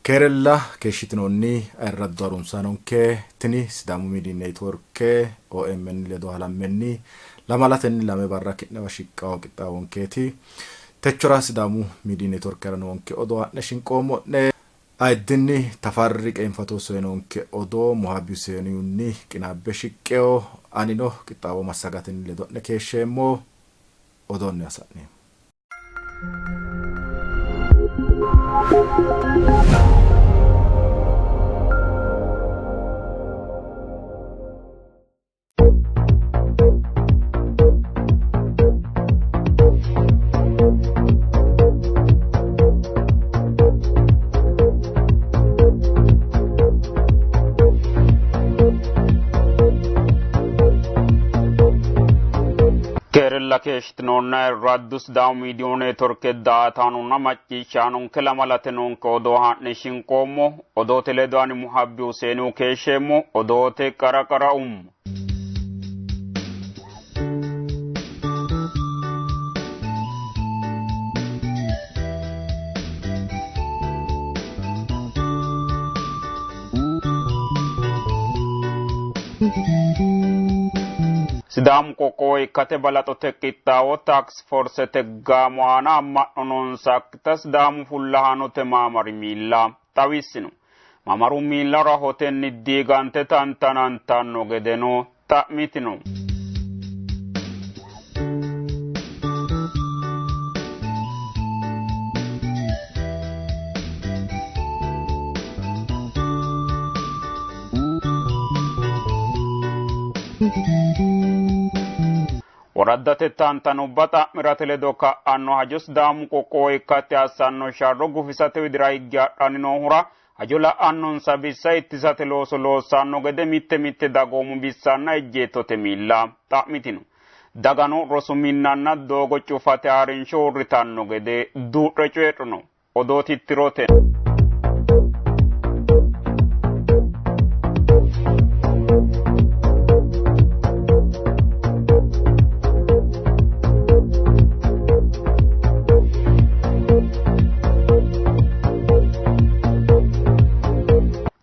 Keerella keeshshitinoonni ayirraddu harunsaanonke, tini Sidaamu Miidiy Neetworke OMN ledo halammenni lamalatenni lame barra ki'newa shiqqawo qixxaawonkeeti. Techora Sidaamu Miidiy Neetworkera noonke odoo ha'ne shinqoommo'ne. Ayiddinni Tafarri Qeenfato soyinonke odoo Mohabi Huseenihunni qinaabbe shiqqewo. Anino qixxaawo massagatenni ledo'ne keeshsheemmo. Odoonniwa sa'neemmo. Keerella keeshshitinoonna ayirraddu Sidaamu Miidiyu Neetworke daa''ataanonna macciishshaanonke lamalate noonke odoo haa'ne shinqoommo. Odoote ledo ani Muhabbi Huseenihu keeshsheemmo. Odoote qara qara ummo. Sidaamu qoqqowo ikkate balaxote qixxaawo taaks forsete gaamo aana amma'no noonsakkita Sidaamu fullahaanote maamari miilla xawissino. Maamaru miilla rahotenni diigante tantanantanno gedeno xa'mitino. Woraddate tantanubba xa'mirate ledo ka'anno hajo Sidaamu qoqqowo ikkate assanno sharro gufisate widira higge hadhanni noohura hajo la'annonsa bissa ittisate looso loossanno gede mitte mitte dagoomu bissanna ejjeettote miilla xa'mitino. Dagano rosu minnanna doogo cufate harinsho uurritanno gede duudhe coyidhino. Odoo tittirote.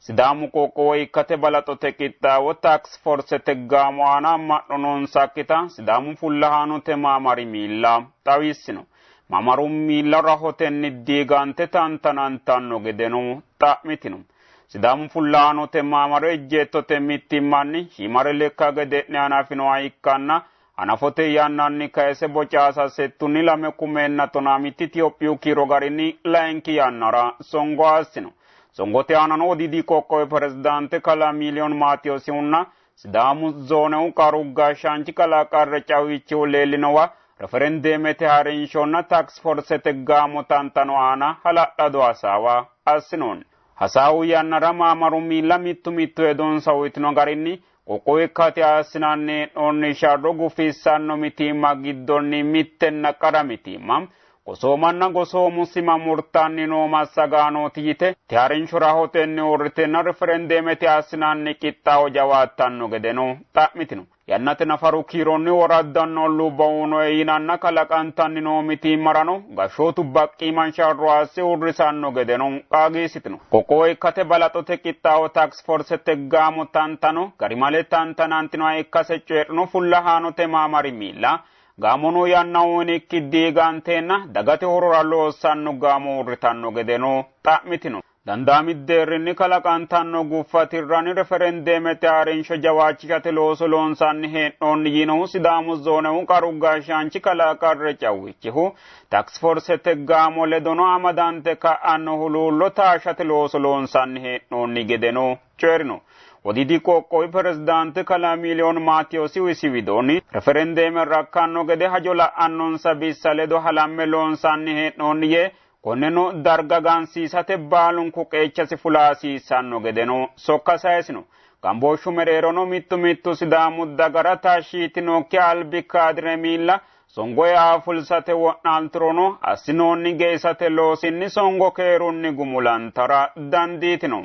Sidaamu qoqqowo ikkate balaxote qixxaawo taaks forsete gaamo aana amma'no noonsakkita Sidaamu fullahaanote maamari miilla xawissino. Maamaru miilla rahotenni diigante tantanantanno gedeno xa'mitino. Sidaamu fullahaanote maamari ejjeettote mittimmanni shiimare lekka gede'ne hanafinoha ikkanna hanafote yannanni kayise bocaasa settunni lame kumeenna tonaa mitti Itophiyu kiiro garinni layinki yannara songo assino. Songote aanano Wodiidi qoqqowi pirezidaante kalaa Miiliyon Maatewosihunna Sidaamu zoonehu qaru gashshaanchi kalaa Qarre Cawichihu leellinowa referendeemete harinshonna taaks forsete gaamo tantano aana hala'lado hasaawa assinoonni. Hasaawu yannara maamaru miilla mittu mittu hedonsa uyitino garinni qoqqowo ikkate assinanni hee'noonni sharro gufissanno mitiimma giddonni mittenna qara mitiimma gosoomanna gosoomu sima murtanni noo massagaanooti yite te harinsho rahotenni uurritenna referendeemete assinanni qixxaawo jawaattanno gedeno xa'mitino. Yannate nafaru kiironni woraddanno olluubba unoe yinanna kalaqantanni noo mitiimmarano gashshootu baqqiiman sharro asse uurrisanno gedeno qaagiissitino. Qoqqowo ikkate balaxote qixxaawo taaks forsete gaamo tantano garimale tantanantinoha ikkase coyidhino fullahaanote maamari miilla gaamono yanna uyinikki diiganteenna dagate horora loossanno gaamo uurritanno gedeno xa'mitino. Dandaami deerrinni kalaqantanno guffa tirranni referendeemete harinsho jawaachishate looso loonsanni hee'noonni yiinohu Sidaamu zoonehu qaru gashshaanchi kalaa Qarre Cawwichihu taksforsete gaamo ledono amadante ka'anno huluullo taashshate looso loonsanni hee'noonni gedeno coyi'rino. Wodiidi qoqqowi pirezidaante kalaa Miiliyoon Maatewoosi isi widoonni referendeeme rakkanno gede hajo la'annonsa bissa ledo halamme loonsanni hee'noonni yee konneno darga gansiisate baalunku qeechasi fula hasiissanno gedeno sokka sayisino. Gambooshshu mereerono mittu mittu Sidaamu dagara tashshi yitinokki albi kaadire miilla songo ea fulsate wo'naalturono assinoonni geisate loosinni songo keerunni gumulantara dandiitino.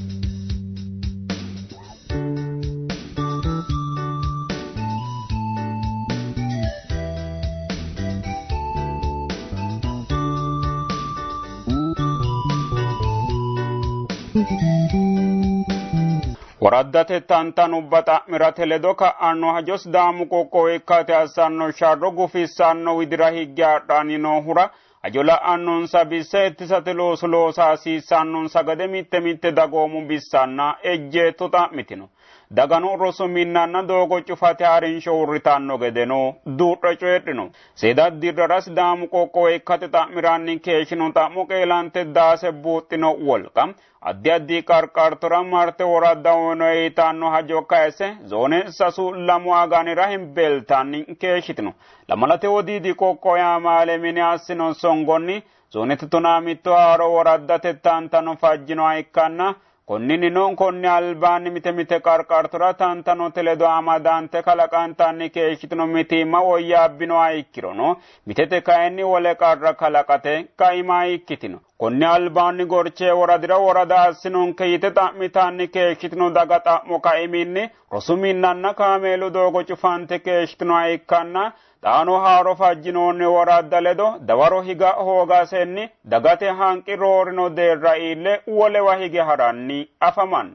Woraddate tantanubba xa'mirate ledo ka'anno hajo Sidaamu qoqqowo ikkate assanno sharro gufissanno widira higge hadhanni noohura hajo la'annonsa bissa ittisate looso loosa hasiissannonsa gede mitte mitte dagoomu bissanna ejjeetto xa'mitino. Dagano rosu minnanna doogo cufate harinsho uurritanno gedeno duudha coyidhino. Seeda dirrara Sidaamu qoqqowo ikkate xa'miranni keeshshino xa'mo qeelante daase buuxxino wolqa addi addi qarqartora marte woradda uyino yitanno hajo kayise zoone 3-2 aganira himbeeltanni keeshshitino. Lamalate wodiidi qoqqowi amaale mine assino songonni zoonete 15 haaro woraddate tantano fajjinoha ikkanna konninnino konni albaanni mite mite qarqartora tantanote ledo amadante kalaqantanni keeshshitino mitiimma woyyaabbinoha ikkirono mitete kayinni wole qarra kalaqate kaima ikkitino. Konni albaanni Gorchee woradira worada assinonke yite xa'mitanni keeshshitino daga xa'mo kaiminni rosu minnanna kaameelu doogo cufante keeshshitinoha ikkanna xaano haaro fajjinoonni woradda ledo dawaro higa hoogasenni dagate hanqi roorino deerra iille wolewa hige haranni afamanno.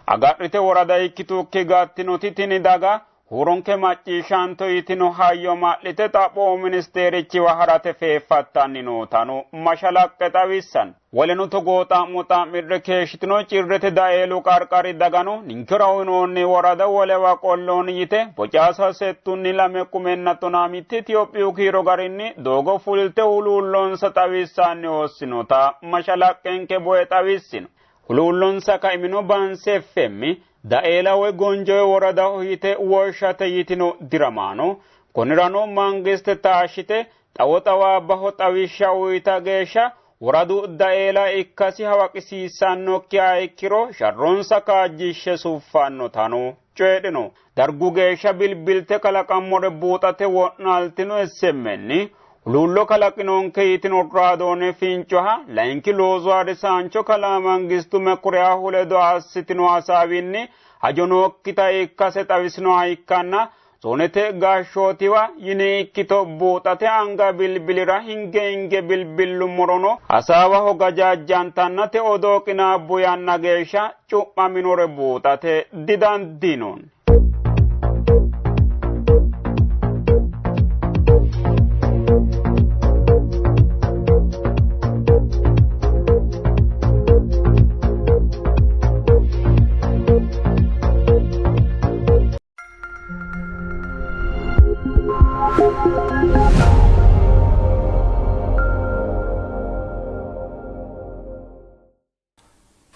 Agadhite worada ikkitukki gattinoti tini daga huuronke macciishshanto yitino hayyo ma'lite xaphoomu ministeerichiwa harate feeffattanni nootano mashalaqqe xawissanno. Woleno togoo xa'mo xa'mirre keeshshitino Cirrete Daeelu qarqari dagano ninkera uyinoonni worada wolewa qolloonni yite bocaasa 6 215 Itophiyu kiiro garinni doogo fulte huluullonsa xawissanni hossinota mashalaqqenke boe xawissino. Huluullonsa kaimino Bansi FM Daeela woy Gonjowe woradaho yite woshshate yitino diramaano konnirano mangiste taashshite xawo xawaabbaho xawishsha uyita geeshsha woradu Daeela ikkasi hawaqisiissannokkiha ikkiro sharronsa kaajjishshe suffannotano coyidhino. Dargu geeshsha bilbilte kalaqammore buuxate wo'naaltino SMN huluullo kalaqinonke yitino raadoone fincoha layinki loosu harisaancho kalaa Mangistu Mekuriyahu ledo assitino hasaawinni hajo nookkita ikkase xawisinoha ikkanna zoonete gashshootiwa yini ikkito buuxate anga bilbilira hinge hinge bilbillummorono hasaawaho gajaajjantannate odoo qinaabbu yanna geeshsha cu'maminore buuxate didandiinoonni.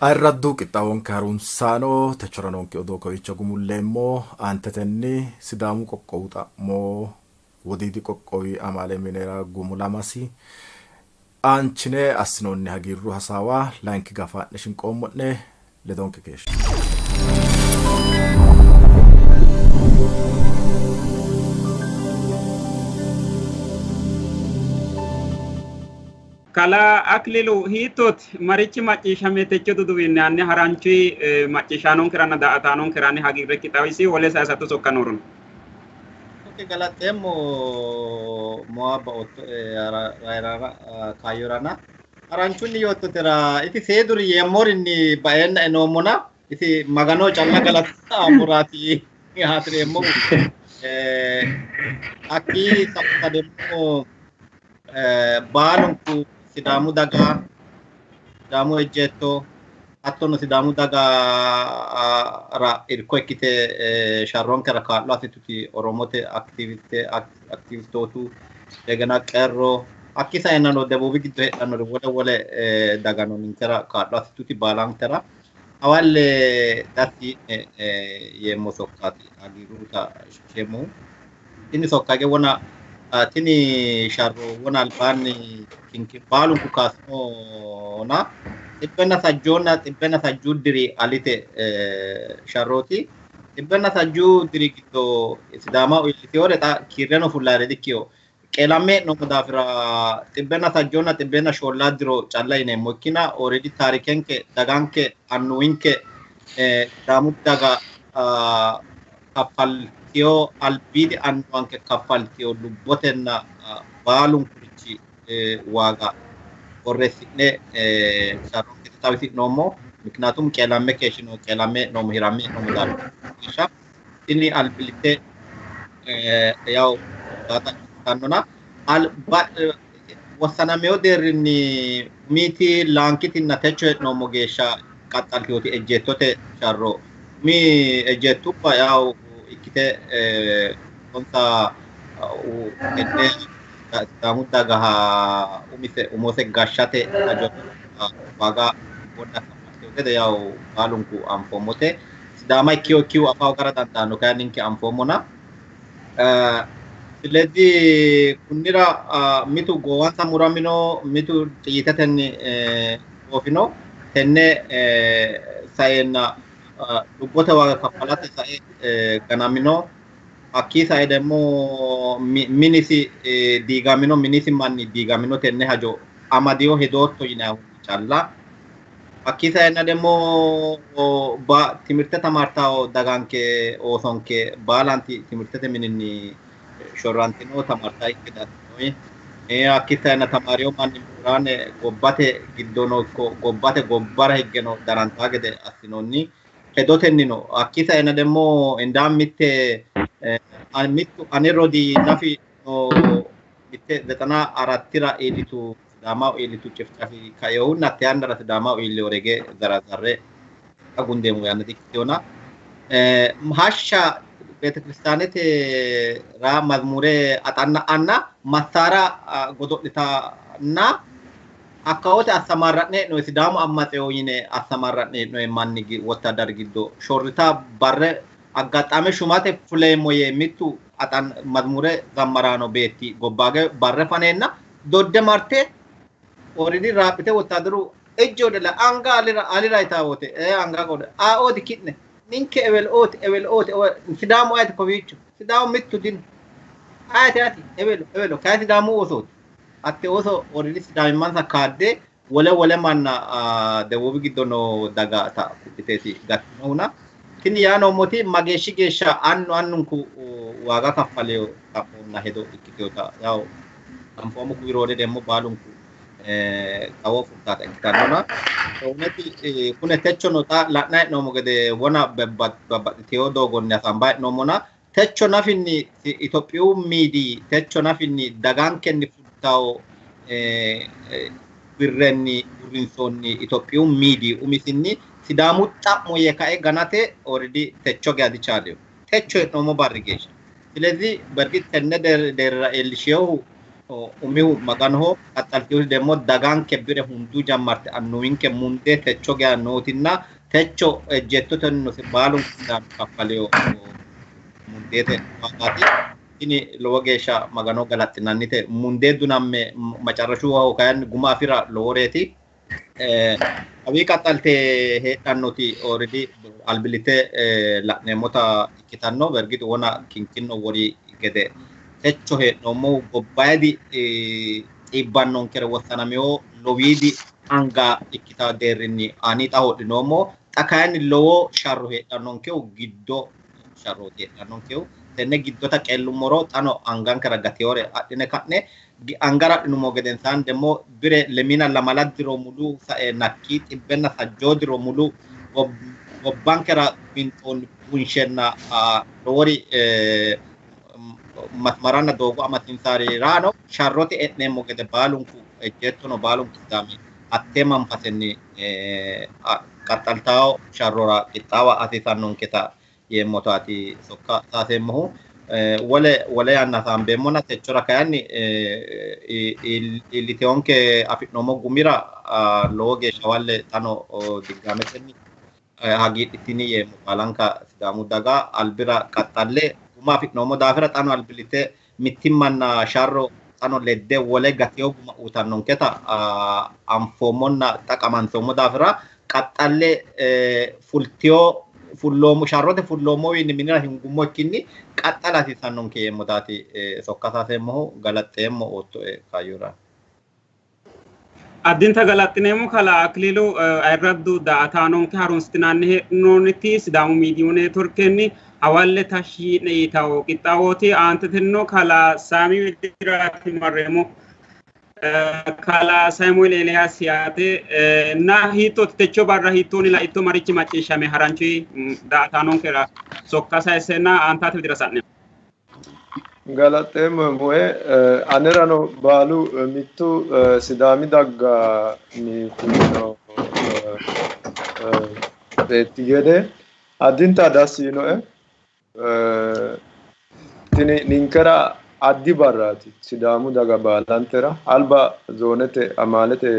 Ayirraddu qixxaawonke harunsaano techora noonke odoo kowiicho gumulleemmo. Aantetenni Sidaamu qoqqowu xa'mo Wodiidi qoqqowi amaale minira gumulamasi aanchine assinoonni hagiirru hasaawa layinki gafa ha'ne shinqoommo'ne. Ledonke keeshshe. Kalaa Aklilu hiittooti marichi macciishshame techo duduwinni hanni haranchi macciishshaanonkeranna daa''ataanonkeranni hagiirrekki xawisi wole sayisatto sokka noorono. Galaxxeemmo moabba rayrara kaayyorana haranchunni yoottotera isi seeduri yeemmorinni baeenna enoommona isi magano calla galaxxammuraati hasireemmohu. Hakkii sa'u baalunku Sidaamu daga, Sidaamu ejjeetto, hattono Sidaamu dagara irko ikkite sharronkera kaa'lo assituti Oromote aktiviste, aktivistootu, ndegena qeerro, hakki saenano debuubi giddo heedhannori wole wole dagano ninkera kaa'lo assituti baalankera hawalle dassi yeemmo sokkaati hagiirruta shiqisheemmohu. Tini sokka hige wona tini sharro wona albaanni kinki baalunku kaasinona 160 diri alite sharrooti. 160 diri giddo Sidaama iillitewore xa kiirreno fullaare dikkiyo. Qeelamme hee'noommo daafira 164 diro calla yineemmo ikkina already taarikenke daganke annuwinke Sidaamu daga kaffaltiyo albiidi annuwanke kaffaltiyo lubbotenna baalunkurichi waaga borreessi'ne sharronke xawisi'noommo. Miknaatum qeelamme keeshshino, qeelamme hee'noommo, hiramme hee'noommo daafira tini albillitte yaw daata ikkitannona wossanameyo deerrinni umiti laankitinna techo hee'noommo geeshsha qaxxaltinoti ejjeettote sharro umi ejjeettubba yaw ikkite onsa tenne Sidaamu dagaha umise umose gashshate hajo waaga wonna kaffaltino gede yaw baalunku anfoommote. Sidaama ikkiyo ikkihu afa hoogara dandaanno, kayinni ninke anfoommona. Silezi kunnira mitu goowansa muramino, mitu xiyitetenni goofino. Tenne saenna lubbote waaga kaffalate sae ganamino. Hakkii sae demmo minisi diigamino, minisi manni diigamino. Tenne hajo amadiyo hedootto yinayihunni calla. Hakkii saenna demmo timirte tamartawo daganke oosonke baalanti timirtete mininni shorrantino, tamarta ikke dagginoyi. Hakkii saenna tamaariyo manni muraane gobbate giddono ikko gobbate gobbara higgeno darantaa gede assinoonni hedotennino. Hakkii saenna demmo indaam mitte mittu ane rodii nafi mitte 94ra iillitu Sidaamaho iillitu cifcafi kaeehunni hatte yannara Sidaamaho iilliyo rege zarazarre agundeemmo yanna dikkiteyona. Hashsha beetekiristaanete ra mazmure axanna anna massaara godo'litanna hakkawote assamarra'ne hee'noyi Sidaamu ammatseyo yine assamarra'ne hee'noyi manni wottadar giddo shorrita barre aggaxame shumate fuleemmo yee mittu axan mazmure zammaraano beetti gobbaage barre faneenna dodde marte oridi raaphite wottadaru ejje wode anga alira alira yitaa wote anga qode aooti ki'ne ninke ewel ooti ewel ooti Sidaamu ayeti kowiicho Sidaamu mittu dino ayeti ati ewelo ewelo kayi Sidaamu oosooti hatte ooso oridi Sidaamimmansa kaadde wole wole manna debuubi giddo noo daga ta ku'liteeti gattinohuna. Tini yaa noommoti mageeshshi geeshsha annu annunku waaga kaffaleyo xa'monna hedo ikkiteota yaw anfoommo kuwiroode demmo baalunku xawo fultaata ikkitannona. Owuneti kune techono xa la'nayi hee'noommo gede wona babbaxxiteyo doogonni hasaambayi hee'noommona techo nafinni Itophiyu miidi techo nafinni dagankenni fultawo birrenni uurrinsoonni Itophiyu miidi umisinni Sidaamu xa'mo yee kae ganate already techo geya dichaaleyo techo hee'noommo barri geeshsha. Silezi bergit tenne deerra iillishiyohu umihu Maganoho, qaxxaltiyoti demmo daganke bire hundu jammarte annuwinke mundee techo geya nootinna techo ejjeettotenno baalunku Sidaami kaffaleyo mundeete waagaati. Tini lowo geeshsha Magano galaxxinannite. Mundee dunamme macarrashuwaho kayinni guma afira loworeeti. Kawii qaxxalte heedhannoti already albillitte la'neemmota ikkitanno. Bergit wona kinkinno wori gede techo hee'noommohu gobbayidi xiibbannonkere wossanameyo lowiidi anga ikkita deerrinni ani xa hodhinoommo. Xa kayinni lowo sharro heedhannonkehu giddo sharrooti heedhannonkehu. Tenne giddota qeellummoro xano angankera gateyore adhine ka'ne angara adhinummo gedensaanni demmo bire lemina lamala diro mulu sae nakki xibbenna sajjoo diro mulu gobbankera winxoonni bunshenna lowori masmaranna doogo amasiinsarirano sharrote e'neemmo gede baalunku ejjeettono baalunku Sidaami hattee manfasenni qaxxaltawo sharrora qixxaawa hasiisannonketa yeemmotaati sokka saaseemmohu. Wole wole yanna hasaambeemmona techora kayinni iilliteyonke afi'noommo gumira lowo geeshsha walle xano diggaametenni hagiidhitini yeemmo baalanka Sidaamu daga albira qaxxalle guma afi'noommo daafira xano albillitte mittimmanna sharro xano ledde wole gateyo guma uyitannonketa anfoommonna xaqamantoommo daafira qaxxalle fultiyo fulloommo sharrote fulloommowiinni minira hingummo ikkinni qaxxala hasiissannonke yeemmotaati sokka saaseemmohu. Galaxxeemmo oottoe kaayyora. Addinta galaxxineemmo kalaa Akililu. Ayirraddu daa''ataanonke harunsitinanni hee'noonniti Sidaamu miidiyu neetworkenni hawalle tashshi yi'ne yitawo qixxaawooti. Aanteteno kalaa Saami widiraati marreemmo. Kalaa Saamuel Eeliyaas yaate na hiittooti techo barra hiittoonni laitto marichi macciishshame haranchi daa''ataanonkera sokka sayissenna aantate widira sa'ne. Galaxeemmo moe anerano baalu mittu Sidaami dagganni fulino beetti gede addinta dassi yiinoe. Tini ninkera addi barraati Sidaamu daga baalantera alba zoonete amaalete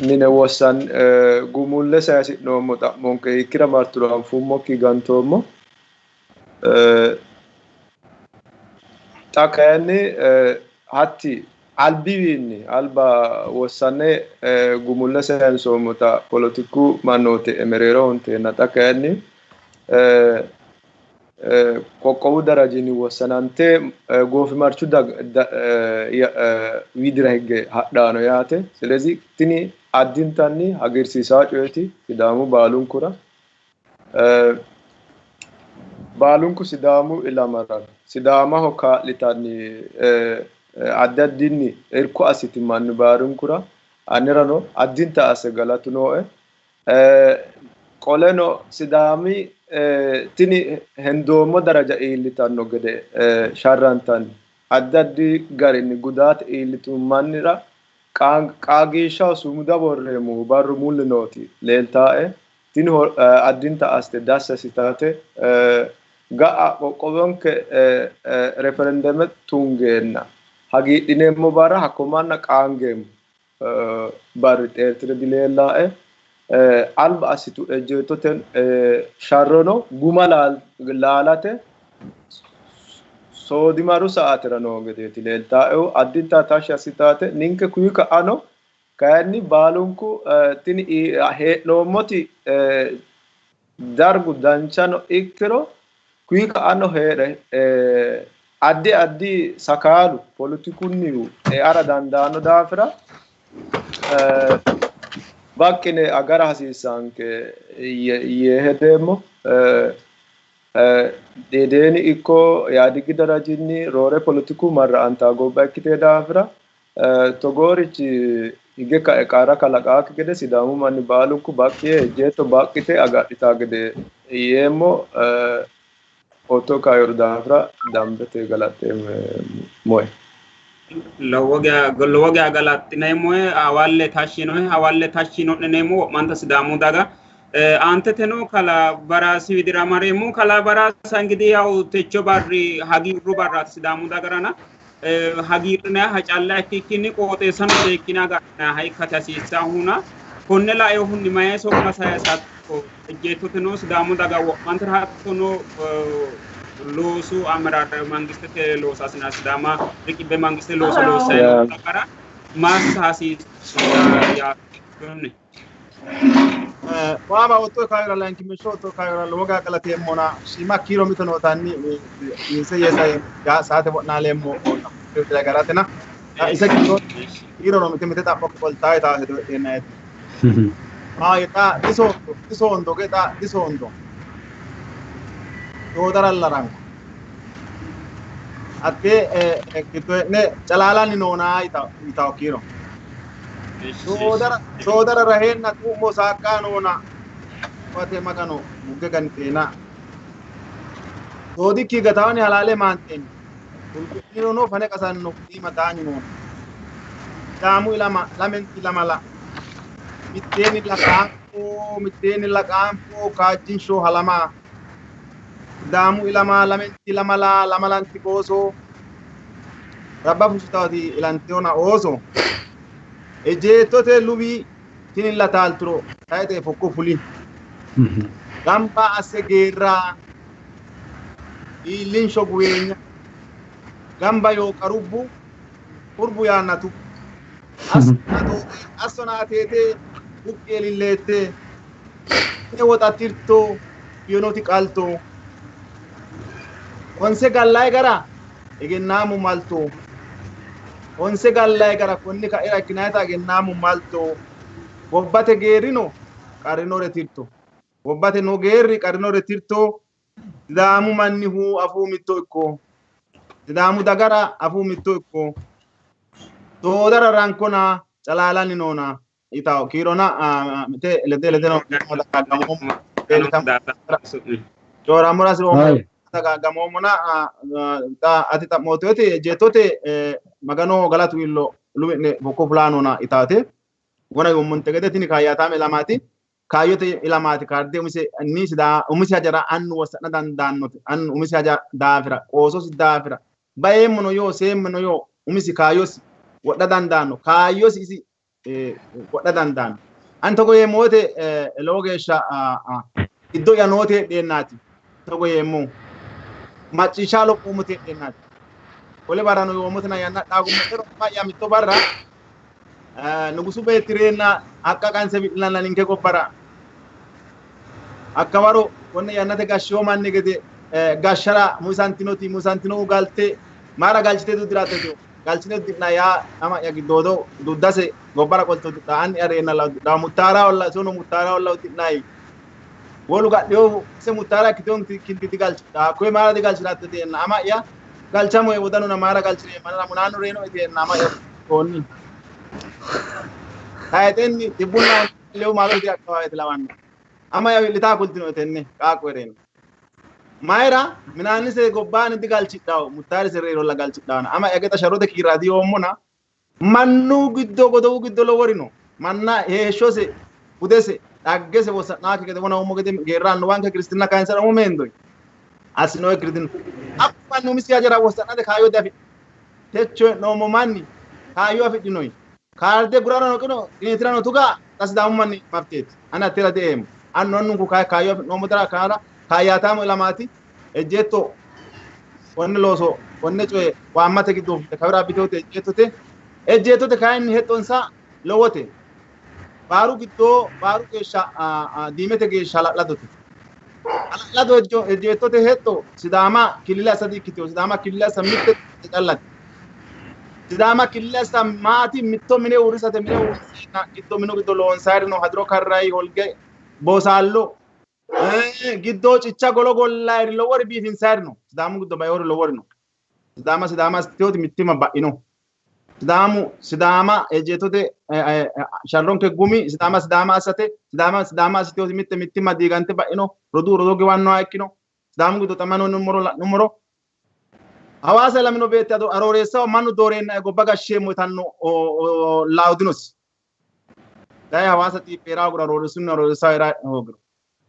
mine wossan gumulle sayisi'noommo xa'monke hiikkira marturo anfummokki gantoommo. Xa kayinni hatti albiwiinni alba wossanne gumulle sayinsoommota polotiku mannooti mereero hunteenna xa kayinni qoqqowu darajinni wossanante goofimarchu widira higge hadhaano yaate. Silezi tini addintanni hagiirsiisaa coyeeti Sidaamu baalunkura. Baalunku Sidaamu ilamara Sidaamaho kaa'litanni addi addinni irko assiti manni baalunkura anerano addinta asse galatu nooe. Qoleno Sidaami tini hendoommo daraja iillitanno gede sharrantanni addi addi garinni gudaate iillitu mannira qaagiishshaho sumuda worreemmohu barru mulli nooti leeltaae. Tini addinta aste dassi assitaate ga'a qoqqowonke referendeme tungeenna hagiidhineemmo barra hakko manna qaangeemmo barri xeertire dileellaae. Alba assitu ejjeettote sharrono guma laalate soodimaru saatera noo gedeeti leeltaaehu addinta tashshi assitaate. Ninke kuyi ka'ano kayinni baalunku tini hee'noommoti dargu danchano ikkiro kuyi ka'ano hee're addi addi sakaalu polotikunnihu eara dandaanno daafira baqqine agara hasiissanke yee hedeemmo. Deedeeni ikko Yaadigi darajinni roore polotiku marra'antaa gobba ikkite daafira togoorichi hige kae qarra kalaqaakki gede Sidaamu manni baalunku baqqi yee ejjeetto baqqite agadhitaa gede yeemmo. Otto kaayoru daafira dambete galaxxeemmo moe. Lowo geya galaxxineemmoe. Hawalle tashshinohe, hawalle tashshino'neneemmo wo'manta Sidaamu daga. Aanteteno kalaa Baraasi widira mareemmo. Kalaa Baraasa ingidihi yawu techo barri hagiirru barraati Sidaamu dagarana. Hagiirrinayiha calla ikkikkinni qooxeessano seekkine agadhinayiha ikkate hasiissahuna konne lainohunni mayi sokka sayisatto? Ejjeettoteno Sidaamu daga wo'mantera hattono loosu ameraare mangistete loosaasine Sidaama riqibbe mangiste looso loossayi noo dagara massa hasiissanno yaatonni? Waama otto kaayora layinkimishsho otto kaayora lowo geya galateemmona shiima kiiro mito nootanni inse yee saate wo'naaleemmo garatena ise giddo kiirono mite mite xa'mo qoltaa yitaa hedo heedheennaeti. Maayi xa disoondo disoondo ge xa disoondo doodaralla ranko hattee giddo hee'ne calaalanni noona yitawo kiiro. Soodara raheenna xu'mo saaqqa noona wate Magano mugge ganteena soodikki gataani halaale maanteen qulqullinono fane qasanno iima daanyu noona. Sidaamu ilama lamenti lamala mitteenni laqaanfo mitteenni laqaanfo kaajjinsho halama Sidaamu ilama lamenti lamala lamalanti ooso rabba fushshitaati ilantewona ooso ejjeettote luwi tinilla taalturo tayixe fokko fuli gamba asse geerra iillinsho guweenya gamba yoo qarubbu qurbu yaannatu assona ateete buqqee lilleette woxa tirto yonoti qalto honse gallayi gara egennaamu malto honse gallayi gara konni ka'ira ikkinayita egennaamu malto gobbate geerrino qarrinore tirto gobbate no geerri qarrinore tirto Sidaamu mannihu afuu mitto ikko. Sidaamu dagara afuu mitto ikko soodara rankona calaalanni noona yitawo kiirona mite lede ledeno coorammora hasiroommo dagagamoommona xa ati xa'moottoeti ejjeettote Magano galatu iillo luwi'ne bokko fulaanona yitaate wona yoommonte gede tini kaayyaataame ilamaati kaayyote ilamaati kaarde umise ni sidaa umisi hajara annu wossa'na dandaannote annu umisi haja daafira qoososi daafira baeemmono yoo seemmono yoo umisi kaayyosi wodha dandaanno kaayyosi isi wodha dandaanno ani togo yeemmo woyte lowo geeshsha giddo'ya noote heedheennaati togo yeemmohu macciishsha lophoommote heedheennaati wole barrano yoommotina yanna dhaagummotero ama'ya mitto barra nugusu beetti reenna haqqa qanse wi'linanna ninke gobbara hakkawaro konne yannate gashshiwo manni gede gashshara muisantinoti muisantinohu galte maara galchite duddiratte galchine uddidhina yaa ama'ya giddoodo duddase gobbara qolte uddidha anni'ya reenna la uddidha muttaara olla isono muttaara olla uddidhinayi wolu gadhiyohu ise muttaara ikkiteyo kinti digalchidha hakkoye maara digalchiratte teenna ama'ya galchamoe wodanuna maara galchireemma anera munaannu reenoe teenna ama'ya toonni tayixenni xibbunna lewu maalote akkawaawete lawanno ama'ya wi'litaa kultinoe tenne qaaqqu hereeno mayira minaannise gobbaanni digalchidhawo muttaarise reerolla galchidhawona ama'ya geta sharrote kiirraati yoommona mannu giddo godowu giddo lowori no manna heeshshose budese dhaggese wossa'naakki gede wona umo gede geerra annuwanke kiristinna kayinsara umo meendoy assinoyikkiri dino hakku manni umisi hajara wossa'nate kaayyo diafidhino techo hee'noommo manni kaayyo afidhinoyi kaarde gurarano qino qiniitirano tuga xa Sidaamu manni mafteeti ani attera dieemmo annu annunku kayi kaayyo afi'noommo dara kaara kaayyaataamo ilamaati ejjeetto konne looso konne coye waammate giddo fulte kawira abbiteyote ejjeettote ejjeettote kayinni hexxonsa lowote baaru giddo baaru geeshsha diimete geeshsha hala'ladote hala'lado ejjeettote hexxo Sidaama killile assa di''ikkitino Sidaama killile assa mitte callate Sidaama killile assa maati mitto mine uurrisate mine uurriseenna giddo minu giddo loonsayiri no hadiro karrayi holge boosaallo giddo cicha golo gollayiri lowori biifinsayiri no Sidaamu giddo baeori lowori no Sidaama Sidaama assiteoti mittimma ba'ino Sidaamu Sidaama ejjeettote sharronke gumi Sidaama Sidaama assate Sidaama Sidaama assiteoti mitte mittimma diigante ba'ino roduu rodoo giwannoha ikkino Sidaamu giddo xa may nummoro la'nummoro Hawaasa ilamino beetti arooreessaho mannu dooreennae gobba gashsheemmo yitanno lao dinosi. Daye Hawaasa xiipheera hoogiro arooreessunni arooreessaho hee'ra hoogiro.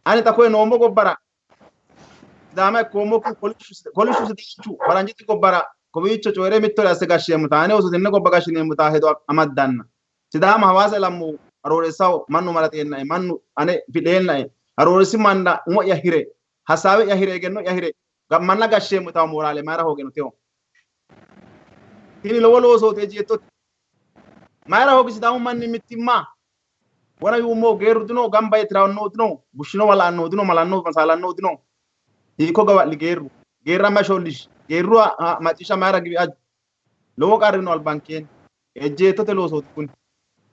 Ani xa koye noommo gobbara Sidaama ikkoommokki kolishshu Sidaanchu faranjete gobbara kowiicho coyi're mittore asse gashsheemmo ane ooso tenne gobba gashshineemmota hedo amaddanna. Sidaama Hawaasa ilammohu arooreessaho mannu maraxeennae mannu ane fidheennae arooreessi manna umo'ya hire hasaawe'ya hire egenno'ya hire manna gashsheemmo yitawo mooraale mayira hoogino tewo. Tini lowo loosooti ejjeettote. Mayira hoogi Sidaamu manni mittimma wona yuummo geerru dino gamba yee tirannohu dino bushshinowa la'annohu dino malannohu masaalannohu dino hiikko gawa'li geerru geerra ma shollishi geerru macciishsha mayira giwi aju lowo qarri no albankeenni ejjeettote loosooti kuni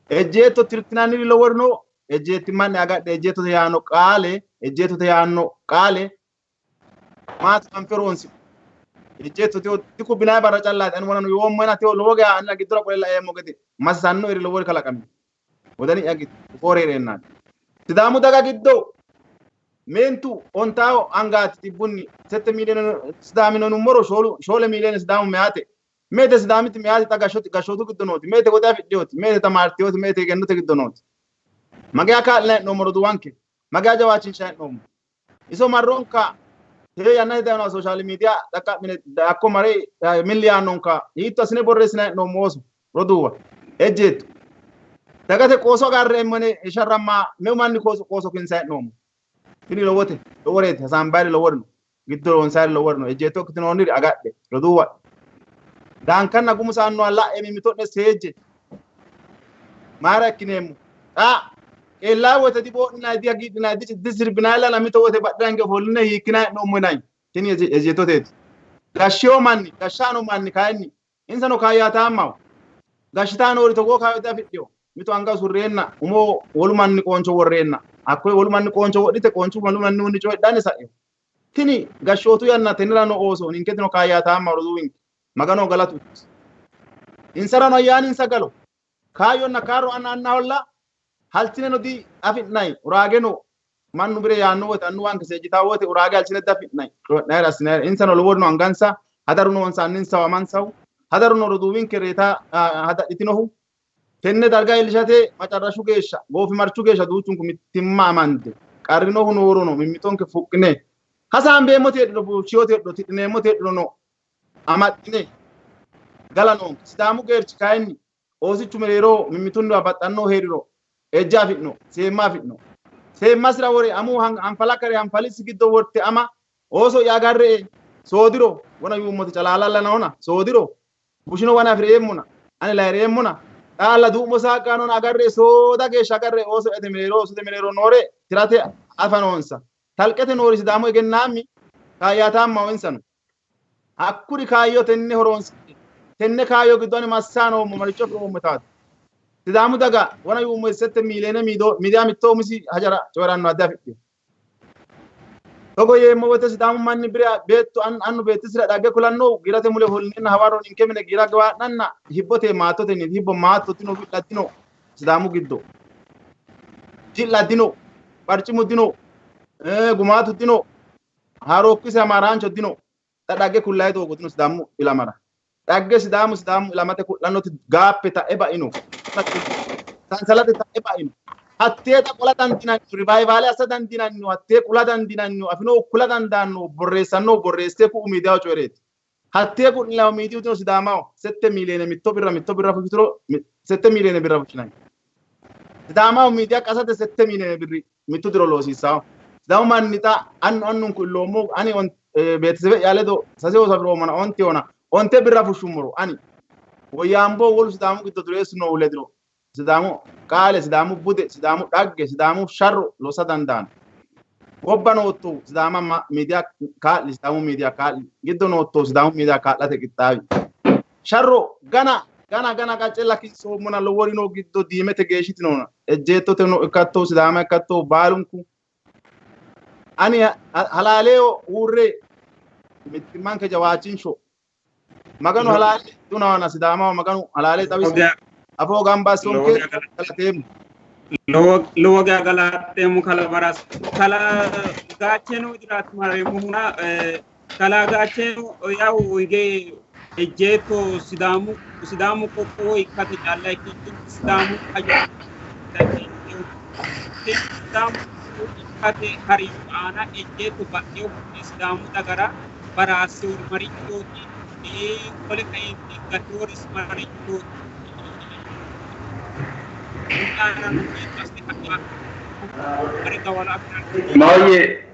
ejjeetto tirtinanniri lowori no ejjeettimmanni agadhe ejjeettote yaanno qaale ejjeettote yaanno qaale maati anfe horonsi'no ejjeetto tewo dikubbinanni barra callaati ani wonano yoommona tewo lowo geya anera giddora qole laeemmo gede masisannoeri lowori kalaqamino wodani'ya giddo foore hee'reennaati Sidaamu daga giddo meentu ontawo angaati xibbunni sette miiliyoone Sidaamino yinummoro shoole miiliyoone Sidaamu meyaate meete Sidaamiti meyaate xa gashshootu giddo nooti meete woxe afidheyoti meete tamaarteyoti meete egennote giddo nooti mageya kaa'linanni hee'noommo roduuwanke mageya jawaachinshanni hee'noommo iso marronka tee yannate dayinoha sooshaali miidiya xaqqa'mine hakko mare milli yaannonka hiitto assine borreessinanni hee'noommo ooso roduuwa ejjeetto dagate qooso agarreemmo yine sharramma meu manni qooso kinsanni hee'noommo tini lowote loworeeti hasaambayiri lowori no giddo loonsayiri lowori no ejjeetto ikkitinoonniri agadhe roduuwa daankanna gumu saannoha la'e mimmito'ne seejje mayira ikkineemmo xa qeellaa woyte diboo'ninanni dihagiidhinanni disirbinanni mito woyte badhera hinge ofolline hiikkinanni hee'noommo yinanni tini ejjeettoteeti gashsheyo manni gashshaano manni kayinni insano kaayyaataammaho gashshitaa noori togoo kaayyo diafidhino mito anga usurreenna umo wolu manni qooncho worreenna hakkoye wolu manni qooncho wodhite qoonchu wolu mannihunni coyidhanni sa'ino tini gashshootu yanna tennera no ooso ninketino kaayyaataammaho roduuwinke Magano galatu insarano ayyaaninsa galo kaayyonna kaarro anna annaholla halchineno di afi'nay uraageno mannu bire yaanno wote annuwanke seejjitaa wote uraage halchine diafi'nay coyi'nayira assinayira insano loworino angansa hadaru noonsa anninsawu amansawu hadaru no roduuwinke reeta hadadhitinohu tenne darga iillishate macarrashu geeshsha goofimarchu geeshsha duuchunku mittimma amande qarrinohu noorono mimmitonke fuqqine hasaambeemmote heedhuro buuchiyote heedhuro tidhineemmote heedhurono amaxxine gala noonke. Sidaamu geerchi kayinni oosichu mereero mimmitunniwa baxxannohu heeriro ejja afi'no seemma afi'no seemmasira wore amu hanfala kare hanfalisi giddo worte ama ooso'ya agarre''e soodiro wona yuummote calaalalla noona soodiro bushino wana afi'reemmona ani layi'reemmona xaalla duu'mo saaqqanona agarre''e sooda geeshsha agarre''e ooso'yate mereero oosote mereero noore tirate afa noonsa. Kalqete noori Sidaamu egennaammi kaayyaataammaho insano. Hakkuri kaayyo tenne horoonsidhe tenne kaayyo giddo ani massaa noommo maricho afi'roommo yitaate. Sidaamu daga wona yuummo sette miiliyeene miidiya mitto umisi hajara coyi'rannoha diafidhino. Togo yeemmo woyte Sidaamu manni bire beettu annu beettisira dhagge kulannohu giirate mule ofollineenna hawarro ninke mine giira giwaa'nanna hibbote maattotenniiti. Hibbo maatto dino, wi'la dino Sidaamu giddo. Ji'la dino, barcimu dino, gumaatu dino, haarookkise hamaaraancho dino. Xa dhagge kullayi doogo dino Sidaamu ilamara. Dhagge Sidaamu Sidaamu ilamate ku'lannoti gaappe ta'e ba'ino. Sansalate ta'e ba'ino. Hattee xa qola dandiinannihu, rivayvaale assa dandiinannihu, hattee kula dandiinannihu, afinohu kula dandaannohu, borreessannohu borreessee ku'u miidiyaho coyi'reeti. Hattee ku'linannihu miidiyu dino Sidaamaho. Sette miiliyeene mitto birra mitto birra fushshituro sette miiliyeene birra fushshinanni. Sidaamaho miidiya qasate sette miiliyeene birri mittu diro loosiissaho. Sidaamu manni xa annu annunku illoommo ani beetesebe'ya ledo sase ooso afi'roommona ontehona onte birra fushshummoro ani woyyaambo wolu Sidaamu giddo dureessu noohu lediro Sidaamu qaale, Sidaamu bude, Sidaamu dhagge, Sidaamu sharro lossa dandaanno. Gobba noottohu Sidaama miidiya kaa'li, Sidaamu miidiya kaa'li. Giddo noottohu Sidaamu miidiya kaa'late qixxaawi. Sharro gana gana gana qaccella kinsoommona loworino giddo diimete geeshshitinona ejjeettote no ikkattohu Sidaama ikkattohu baalunku ani halaaleho uurre mittimmanke jawaachinsho. Maganu halaale dunawana Sidaamaho Maganu halaale xawiso. Afoo gamba assonke galateemmo. Lowo geya galateemmo kala baras kala gaacheno widiraati mareemmohuna kala gaacheno yawu hige ejjeetto Sidaamu Sidaamu qoqqowo ikkate calla ikkikkinni Sidaamu hajo Sidaamu ikkate harinsho aana ejjeetto baxxinohunni Sidaamu dagara baraassewori marichooti wole kayinni gateworis marichooti Maahoyye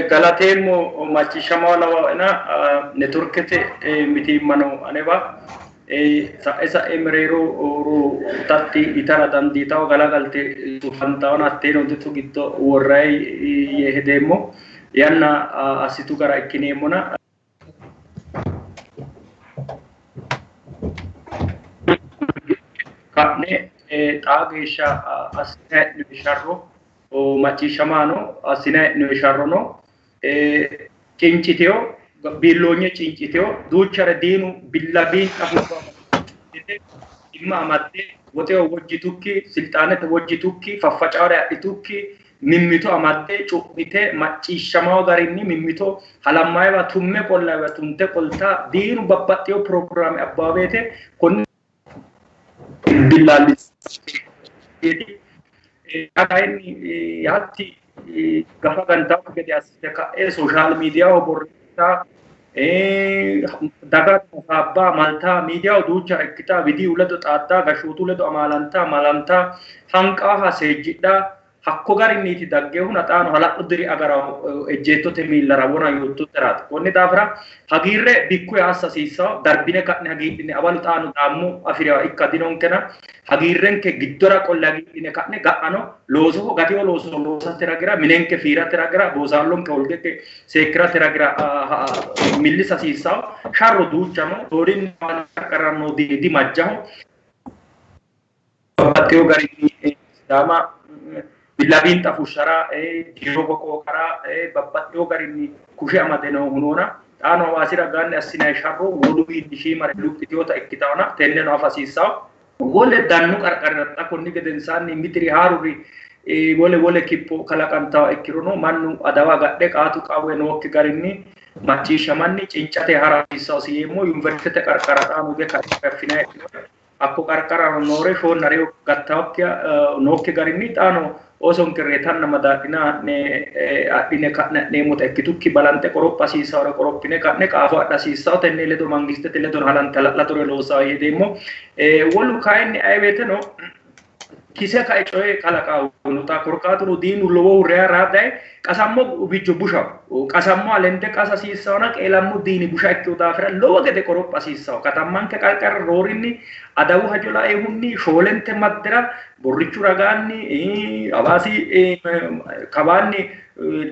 galateemmo macciishshamaho lawaena networkete mitiimma no anewa sa'e sa'e mereero tatti yitara dandiitawo galagalte sufantawona hatteeno ditu giddo worrayi yee hedeemmo yanna assitu gara ikkineemmona. Ka'ne xaa geeshsha assinanni hee'noonni sharro macciishshamaano assinanni hee'noonni sharrono cinciteyo biilloonye cinciteyo duuchare diinu billa biinxa dhimma amadde woxeho wojjitukki silxaanete wojjitukki faffacawore adhitukki mimmito amadde cu'mite macciishshamawo garinni mimmito halammayiwa tumme qollayiwa tunte qolta diinu babbaxxeyo pirogiraame abbawo woyte konne billaallisseeti. Xa kayinni hatti gafa gantawokki gede assite ka'e sooshaal miidiyaho borreessita daga hasaabba malta miidiyaho duucha ikkita widiyu ledo xaadda gashshootu ledo amaalanta malanta hanqaaha seejjidha hakko garinniiti daggeehuna xaano hala'lu diri agaraho ejjeettote miillara wona yoottoteraati. Konni daafira hagiirre bikkuya assa hasiissawo darbine ka'ne hagiidhine awalu xaano daammu afi'rewa ikka dinonkena hagiirrenke giddora qolle hagiidhine ka'ne ga'ano loosoho gatewo looso loosate ragira minenke fiirate ragira boosaallonke holgeke seekkirate ragira millisa hasiissawo. Sharro duucha no soodinni qarqaranno dimajjaho babbaxxewo garinni Sidaama billabiinxa fushshara jiro boqooqara babbaxxewo garinni kushe amade noohu noona Xaano Hawaasi ragaanni assinanni sharro woluwiinni shiimare luphitinota ikkitaona tenneno afa hasiissawo. Wole dannu qarqarira xa konni gedensaanni mitiri haaruri wole wole kipho kalaqantawa ikkirono mannu adawa agadhe qaatu qawwe nookki garinni macciishshamanni cincate hara hasiissawosi yeemmo. Yuniversitete qarqara xaano hige kaffinayi hakko qarqarano noore shoonna reyo gattawokkiha nookki garinni xaano oosonke reetanna madaadhina ha'ne adhine ka'ne ha'neemmota ikkitukki balanxe qoropha hasiissawore qorophine ka'ne qaafo adha hasiissawo. Tenne ledo mangistete ledo halante hala'ladore loosawo yeedeemmo. Wolu kayinni aye woyteno kise kae coye kalaqawo xa korkaatuno diinu lowohu reya daye qasammo ubijjo bushaho qasammo alende qasa hasiissawona qeelammo diini busha ikkewo daafira lowo gede qoropha hasiissawo. Katammanke qarqara roorinni adawu hajo laehunni shoolente maddera Borrichu ragaanni Hawaasi kawaanni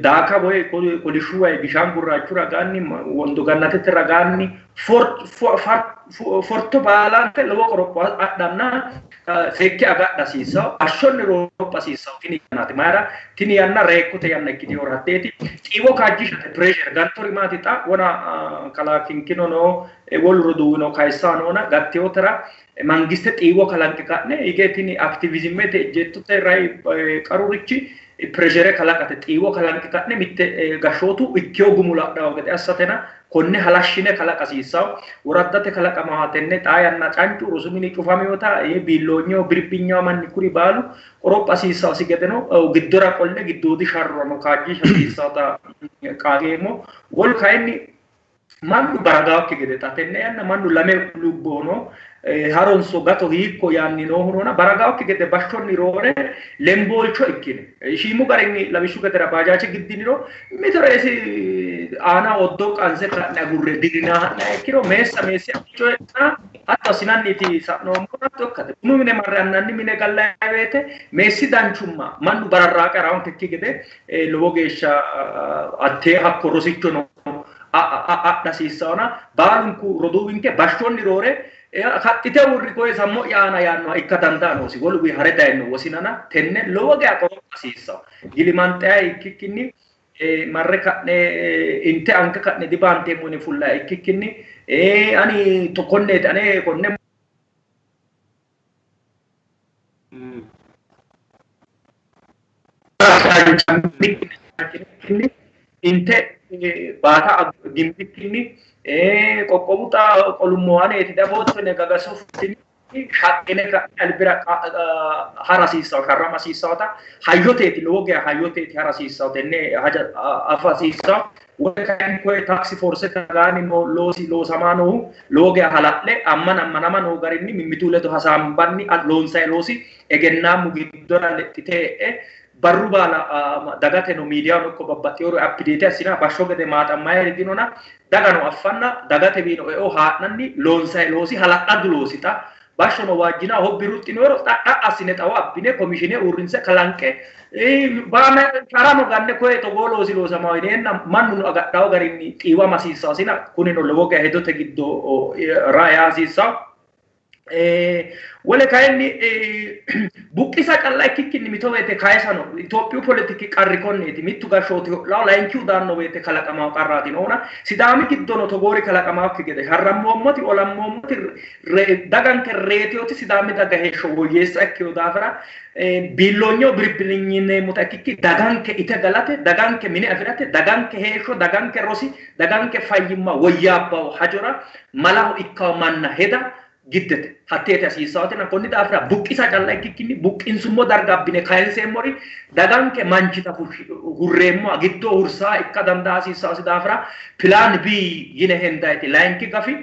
Daaka woy kolishshu wayi Gishaan Gurraachu ragaanni Wondo Gannatete ragaanni forto baalante lowo qoropho adhanna seekke agadha hasiissawo. Hashshonni qoropha hasiissawo tini yannaati. Mayira tini yanna reekkote yanna ikkitinohura hatteeti. Xiiwo kaajjishate pressure gantori maati xa wona kalaa Kinkino noo wolu roduuwino kayissawo noona gattewotera mangiste xiiwo kalanqe ka'ne hige tini aktivizimete ejjeettote rai qarurichi pressure kalaqate xiiwo kalanqe ka'ne mitte gashshootu ikkewo gumulo adhawo gede assatena konne halashshine kalaqa hasiissawo. Woraddate kalaqamaha tenne xaa yanna cancu rosu mini cufamewota biilloonyeho birbinyawo manni kuri baalu qoropha hasiissawosi gedeno giddora qolle giddoodi sharrono kaajjisha hasiissawota qaageemmo. Wolu kayinni mannu baragaawokki gede xa tenne yanna mannu lame lubbono haronso gato hiikko yaanni noohunona baragaawokki gede bashshonni roore lemboolcho ikkine shiimu garinni lawishshu gedera baajaache giddiniro mitore isi aana oddo qanse ka'ne agurre dirina ha'na ikkiro meessa meessi coye'na hatto assinanniti sa'noommo hatto ikkate bunu mine marre annanni mine gallayi woyte meessi danchumma mannu bararraaqa rawonkekki gede lowo geeshsha attee hakko rosicho no adha hasiissawona baalunku roduuwinke bashshonni roore kaxxite uurri koye sammo'ya aana yaannoha ikka dandaa noosi. Woluwi hare dayinno wosinana tenne lowo geya qoropha hasiissawo. Gilimanxeya ikkikkinni marre ka'ne inte anke ka'ne dibaanteemmo yine fullayi ikkikkinni ani konneeti ane konne inte baata gimbikkinni qoqqowu xa qolummo aneeti dafootto gagasu shaqqine albira hara hasiissawo sharrama hasiissawota hayyoteeti lowo geya hayyoteeti hara hasiissawo tenne haja afa hasiissawo. Wole kayinni koye taksi forsete ragaanni noo loosi loosamaa noohu lowo geya hala'le ammana ammanama noo garinni mimmitu ledo hasaambanni loonsayi loosi egennaammu giddora lexxite e'e barru baala dagateno miidiyano ikko babbaxxinore update assina bashsho gede maaxammayi dinona dagano affanna dagatewiino eo haa'nanni loonsayi loosi hala'ladu loosi xa bashshono waajjina hobbi ruxxinoro xa assine xawo abbine komishine uurrinse kalanqe baana sharano ganne koye togoo loosi loosamawo yineenna mannuno agadhawo garinni xiiwama hasiissawosina kunino lowo geya hedote giddo raa hasiissawo. Wole kayinni buqqisa calla ikkikkinni mito woyte kayisano Itophiyu politiki qarri konneeti. Mittu gashshooti ho'lawo layinkihu daanno woyte kalaqamawo qarraati noona Sidaami giddono togoori kalaqamawokki gede sharrammoommoti olammoommoti daganke reetewoti Sidaami daga heeshsho woyyeessa ikkewo daafira biilloonyeho birbirinyineemmota ikkikki daganke ite galate daganke mine afirate daganke heeshsho daganke rosi daganke fayyimma woyyaabbawo hajora malaho ikkawo manna heda giddete hatteeti hasiissawotina konni daafira buqqisa calla ikkikkinni buqqinsummo darga abbine kayinseemmori daganke manchita hurreemmoha giddo hursaa ikka dandaa hasiissawosi daafira pilaan B yine hendayiti layinki gafi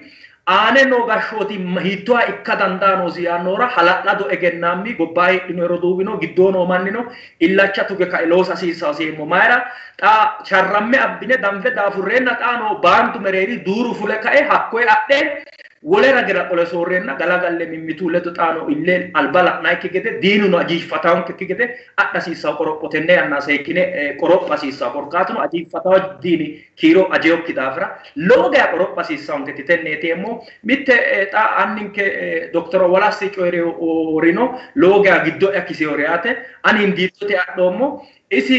aane noo gashshooti hiittoha ikka dandaa noosi yaannohura hala'lado egennaammi gobbaa heedhino roduuwino giddoo noo mannino illacha tuge kae loosa hasiissawosi yeemmo. Mayira xa sharramme abbine danfe daafurreenna xa noo baandu mereeri duuru fule kae hakkoye adhe wole ragira qole soorreenna galagalle mimmitu ledo xaano ille alba la'nayikki gede diinuno ajiiffataankekki gede adha hasiissawo qoropho tenne yanna seekkine qoropha hasiissawo. Korkaatuno ajiiffatawo diini kiiro ajeyokki daafira lowo geya qoropha hasiissawonketi tenneeti yeemmo. Mitte xa anninke Doktor Wolassi coyi'rino lowo geya giddo'ya kiseewori yaate ani hindiiddote adhoommo. Isi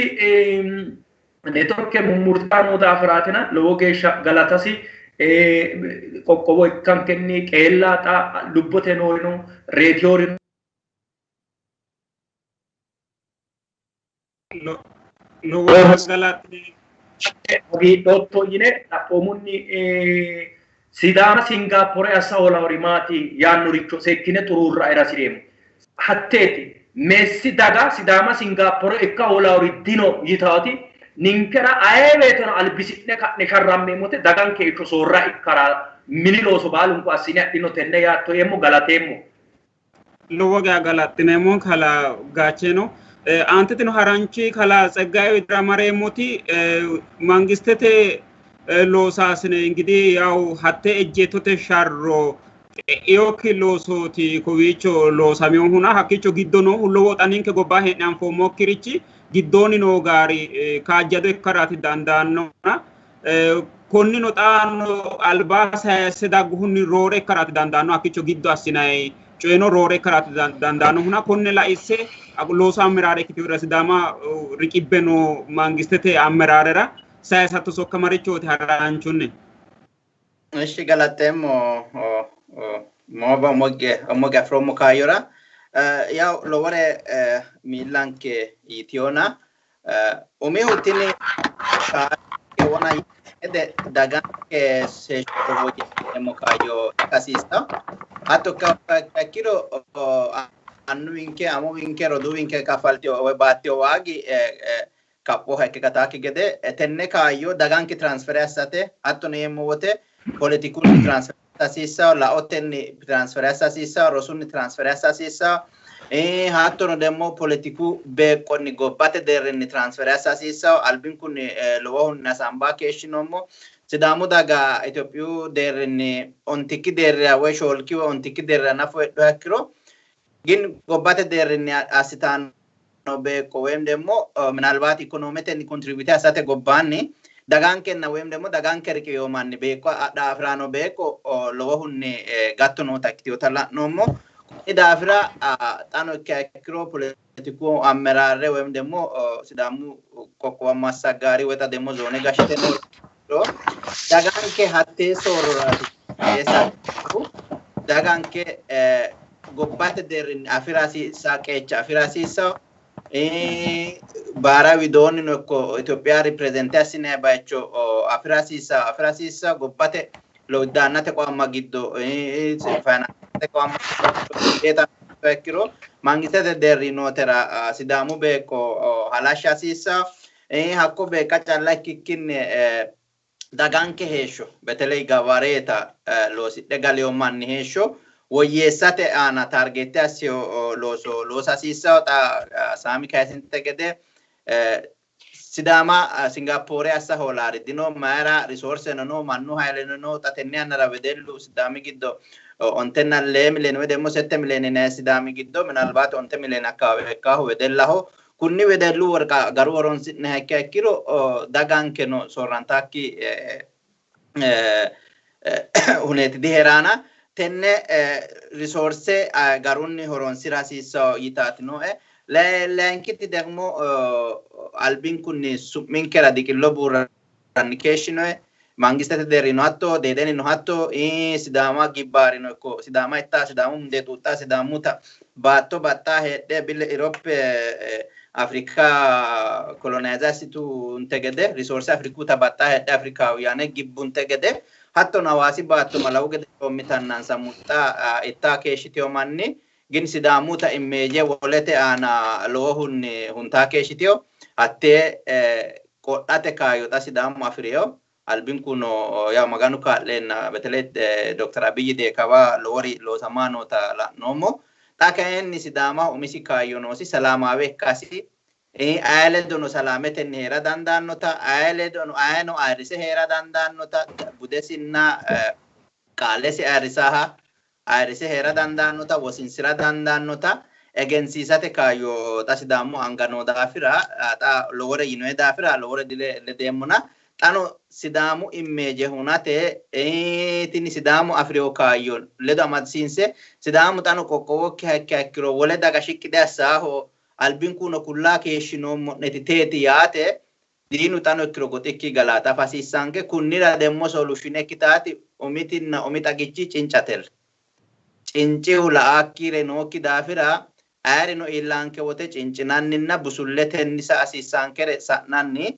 Networke mummurtaa noo daafiraatina lowo geeshsha galatasi qoqqowo ikkankenni qeella xa lubbote noorino reetiyoorino hagiidhootto yine xaphoomunni Sidaama Singaapore assa hoolawori maati yaannoricho seekkine xuruurra hasireemmo. Hatteeti meessi daga Sidaama Singaapore ikka hoolawori dino yitaati ninkera ayee woyteno albisi'ne ka'ne sharrammeemmote daganke heeshsho soorra ikkara mini looso baalunku assine adhino tenne yaatto yeemmo galateemmo. Lowo geya galaxxineemmo kalaa Gaacheno. Aanteteno haranchi kalaa Tseggaye widira mareemmoti mangistete loosaasine ingidihi yawu hatte ejjeettote sharro xe'inokki loosooti kowiicho loosaminohuna hakkiicho giddo noohu lowo xa ninke gobba hee'ne anfoommokkirichi giddoonni noo gaari kaajjado ikkaraati dandaannohuna konnino xaano alba sayisse dagguhunni roore ikkaraati dandaanno hakkiicho giddo assinayi coyino roore ikkaraati dandaannohuna konne laisse loosu ameraare ikkitinohura Sidaama riqibbe noo mangistete ameraarera sayisatto sokka marichooti haranchunni? Ishi galateemmo mooba umoge afiroommo kaayyora yaw lowore miillanke yitiyona umihu tini wona gede daganke heeshsho woyyeessineemmo kaayyo ikka hasiissanno. Hatto ikkiro annuwinke, amuwinke, roduuwinke kaffaltino woy baattino waagi kaphoha ikke gataakki gede tenne kaayyo daganke transfere assate hattono yeemmo wote politikunni transfere assa hasiissanno, laotenni transfere assa hasiissanno, rosunni transfere assa hasiissanno, hattono demmo politiku beeqqonni gobbate deerrinni transfere assa hasiissanno. Albinkunni lowohunni hasaambaa keeshshinoommo. Sidaamu daga Itophiyu deerrinni ontikki deerrira woy shoolki woy ontikki deerrira nafu heedhuha ikkiro gin gobbate deerrinni assitanno beeqqo woyim demmo minalbaati ikonometenni kontribute assate gobbaanni dagankenna woyim demmo daganke riqiweyo manni beeqqo adha afi'rano beeqqo lowohunni gatto noota ikkitinota la'noommo. Konni daafira xano ikkiha ikkiro politiku ameraare woyim demmo Sidaamu qoqqowa massagaari woy xa demmo zoone gashshite noo daganke hattee soorroraati daganke gobbate deerrinni afi'ra hasiissanno qeecha afi'ra hasiissanno. Baara widoonnino ikko Itophiya ripireezente assinanni bayicho afi'ra hasiissanno afi'ra hasiissanno. Gobbate lowiddaannate qoamma giddo fayinaansete qoamma giddo ikkiro mangistete deerri nootera Sidaamu beeqqo halashsha hasiissanno. Hakko beeqqa calla ikkikkinni daganke heeshsho beteley gawareeta loosidhe galiyo manni heeshsho woyyeessate aana taargeette assiyo looso loosa hasiissanno. Xa Saami kayisinte gede Sidaama Singaappoore assa hoolaari dino. Mayira risoorseno no, mannu hayleno no. Xa tenne yannara wedellu Sidaami giddo 5 or miliyoone woy demmo 8 miliyoone yinanni Sidaami giddo minalbaati 9 miliyoone akkawaawe ikkaahu wedellaho. Kunni wedellu worqa garu horonsi'niha ikkiha ikkiro dagankeno soorrantaakki huneeti diheeraana. Tenne risoorse garunni horonsira hasiissanno yitaati nooe. Layinkiti ደግሞ albinkunni su'minkera diqillo buurranni keeshshinoe. Mangistete deerrino hatto, deedenino hatto, Sidaama gibbaarino ikko Sidaama ittaa, Sidaamu mundee xuuxxaa, Sidaamuta baatto baxxaa heedhe bile Europe Afrika kolonaayize assitunte gede risoorse Afrikuta baxxaa heedhe Afrikaawuyaane gibbunte gede hattono Hawaasi baatto malawu gede coommitannansa muxxa ittaa keeshshiteyo manni gin Sidaamuta immeeje wolete aana lowohunni huntaa keeshshiteyo hattee qodhate kaayyo xa Sidaamu afi'reyo. Albinkuno yaw Maganu kaa'leenna beteley Dokter Abiy Deekawa lowori loosamaa noota la'noommo. Xa kayinni Sidaamaho umisi kaayyo noosi salaamaawe ikkasi aye ledono salaametenni hee'ra dandaannota aye ledono ayeno ayirrise hee'ra dandaannota budesinna qaalesi ayirrisaha ayirrise hee'ra dandaannota wosinsira dandaannota egensiisate kaayyo xa Sidaamu anga noo daafira xa lowore yinoe daafira lowore diledeemmona xano Sidaamu immeeje hunate tini Sidaamu afi'reyo kaayyo ledo amadisiinse Sidaamu xano qoqqowokkiha ikkiha ikkiro wole daga shiqqi diassaaho albinkuno kullaa keeshshinoommo'neti teeti yaate Diinu xano ikkiro goxikki galaata afa hasiissanke. Kunnira demmo solution ikkitaati umitinna umi xagichi cincatella. Cincihu la'aakkire nookki daafira ayerino iillanke wote cincinanninna busulletenni sa'a hasiissaankere sa'nanni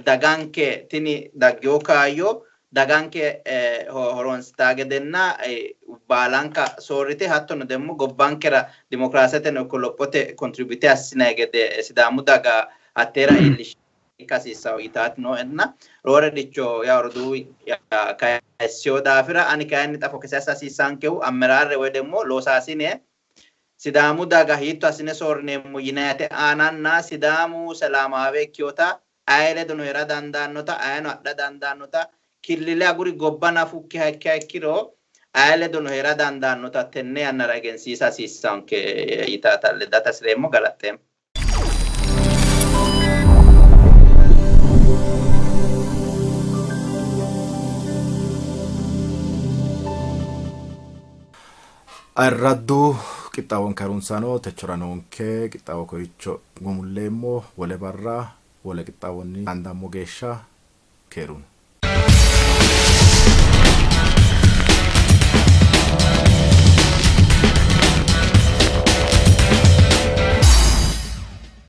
daganke tini daggewo kaayyo daganke horonsitaa gedenna baalanka soorrite hattono demmo gobbankera dimokiraaseteno ikko lophote contribute assinay gede Sidaamu daga hatteera iillish ikka hasiissawo yitaati nooenna roore dicho yaa roduuwi kayissino daafira ani kayinni xa fokese assa hasiissankehu ammeraarre woy demmo loosaasine Sidaamu daga hiitto assine soorrineemmo yinayate aananna Sidaamu selaamaawe ikkiyota aye ledono hee'ra dandaannota ayeno adha dandaannota killile aguri gobba nafukkiha ikkiha ikkiro aye ledono hee'ra dandaannota tenne yannara egensiisa hasiissanke yitaata ledate hasireemmo. Galaxxeemmo. Ayirraddu qixxaawonke harunsaano techora noonke qixxaawo koyicho gumulleemmo. Wole barra wole qixxaawonni xaandammo geeshsha keerunni.